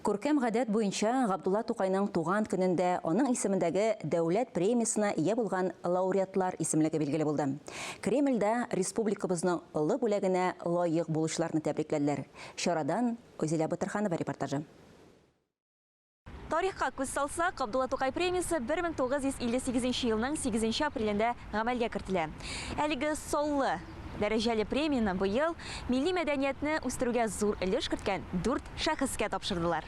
Күркәм гадәт буенча Габдулла Тукайның туган көнендә аның исемендәге Дәүләт премиясенә ия булган лауреатлар исемлеге билгеле булды. Кремльдә республикабызның олы бүләгенә лаек булучыларны тәбрикләделәр. Чарадан Айзилә Батырханова репортажы. Тарихка күз салсак, Габдулла Тукай премиясе 1958 елның 8 апрелендә гамәлгә кертелә. Әлеге саллы, дәрәҗәле премияне быел милли мәдәниятне үстерүгә зур өлеш керткән дүрт шәхескә тапшырдылар.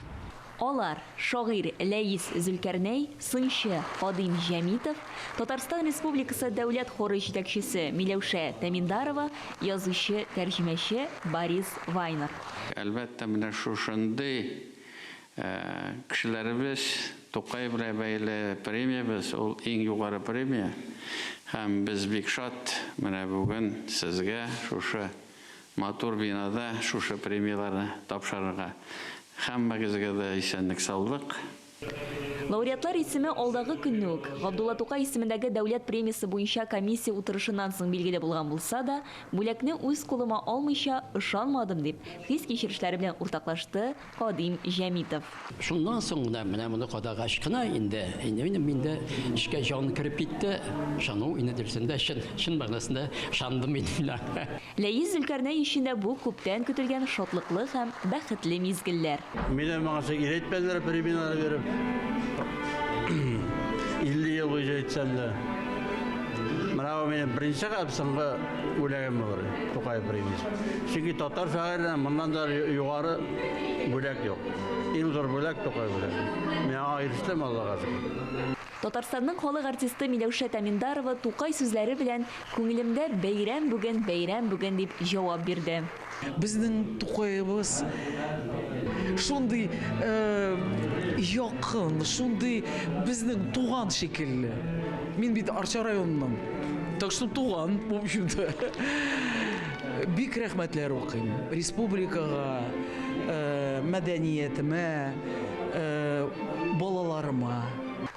Алар, шагыйрь Ләис Зөлкәрнәй, сынчы Кадыйм Җәмитов, Татарстан Республикасы Дәүләт хоры җитәкчесе Миләүшә Тәминдарова, язучы, тәрҗемәче Борис Вайнер. Әлбәттә, менә шушындый Кешеләребез, Тукай белән бәйле премиябез, ул иң югары премия. Һәм без бик шат, менә бүген сезгә шушы матур бинада шушы премияләрне тапшырырга. Һәммәгезгә дә исәнлек-саулык. Лауреатлар исеме алдагы көнне үк, Габдулла Тукай исемендәге дәүләт премиясе буенча комиссия утырышыннан соң билгеле булган булса да, бүләкне үз кулыма алмыйча ышанмадым, дип хис-кичерешләре белән уртаклашты Кадим Җәмитов. Шуннан соң гына, менә моны кадагач кына инде, инде минем инде эчкә җан кереп китте, ышану инде дөресендә, чын, чын мәгънәсендә ышандым инде мин аңа. Ләис Зөлкәрнәй өчен дә бу күптән көтелгән шатлыклы һәм бәхетле мизгелләр. Мине моңарчы өйрәтмәделәр премияләр биреп. 50 ел буе җәйтсәм дә. Менә бу минем беренче һәм соңгы бүләгем булыр, Тукай премиясе. Чөнки татар шагыйренә моннан да югары бүләк юк. Иң зур бүләк Тукай бүләге. Мин аңа ирештем, Аллага шөкер. Татарстанның халык артисты Миләүшә Тәминдарова Тукай сүзләре белән Күңелемдә бәйрәм бүген, бәйрәм бүген дип җавап бирде. Безнең Тукаебыз шундый якын, шундый безнең туган шикелле. Мин бит Арча районыннан. Так что туган, в общем-то. Бик рәхмәтләр укыйм республикага, мәдәниятемә, балаларыма.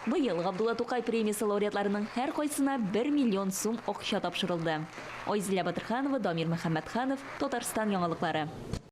Быел Габдулла Тукай премиясе лауреатларының һәркайсына бер миллион сум акча тапшырылды. Айзилә Батырханова, Дамир Мөхәммәтханов, Татарстан яңалыклары.